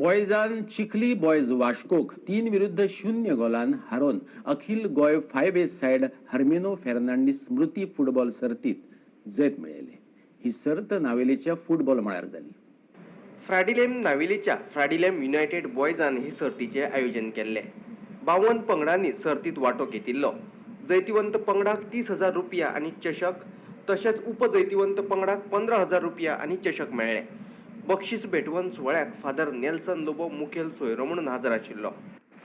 बॉयजान Chikhli boys वास्कोक 3-0 गोलान हारोवन अखिल गोंय 5 ए side हर्मिनो Fernandes स्मृती football सर्तीत जैत मेळयलें. ही सर्त नावेलीच्या फुटबॉल मळार जाली. फ्राडिलेम नावेलीच्या फ्राडिलेम युनायटेड बॉयजान हे सर्तीचें आयोजन केल्लें. 52 पंगडांनी सर्तीत वांटो घेतिल्लो. जैतिवंत पंगडाक 30,000 रुपया आनी चषक तशेंच उपजैतिवंत पंगडाक 15,000 रुपया आनी चषक मेळ्ळे. बक्षीस भेटवण सुवाळ्याक फादर नेल्सन लोबो मुखेल सोयरो म्हणून हजर आशिल्लो.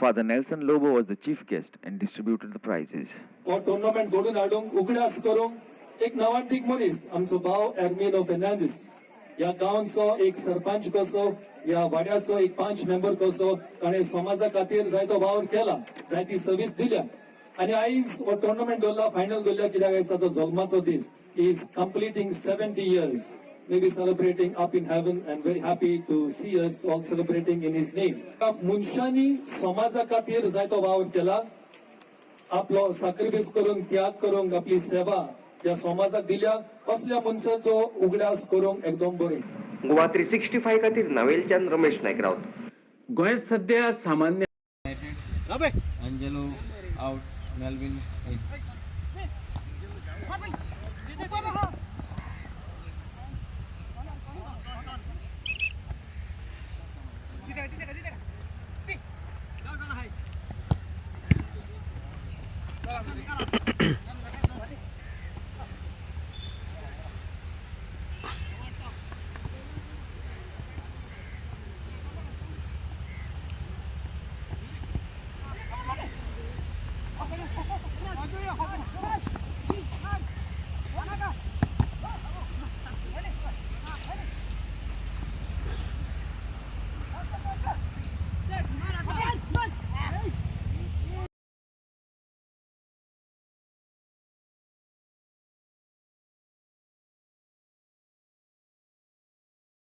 Father Nelson Lobo was the chief guest and distributed the prizes. हो टुर्नामेंट घडून हाडूंक उगडास करूंक एक नवांतीक मनीस आमचो भाव एर्मिनो फेर्नांदीस, ह्या गांवचो एक सरपंच कसो, ह्या वाड्याचो एक पंच मेंबर कसो ताणें समाजा खातीर जायतो वावर केला, जायती सर्वीस दिल्या आनी आयज हो टुर्नामेंट दवरला, फायनल दवरल्या कित्याक आयज ताचो जल्माचो दीस. Is completing 70 years, may be celebrating up in heaven and very happy to see us all celebrating in his name. मनशांनी समाजा खातीर जायतो वावर केला, आपलो साक्रिफीस करून, त्याग करूंक आपली सेवा ह्या समाजाक दिल्या. असल्या मनशाचो उगडास करूंक एकदम बरें. गोवा 365 खातीर नावेलच्यान रमेश नायक राऊत. गोंयांत सध्या सामान्य Angelo out, Melvin in.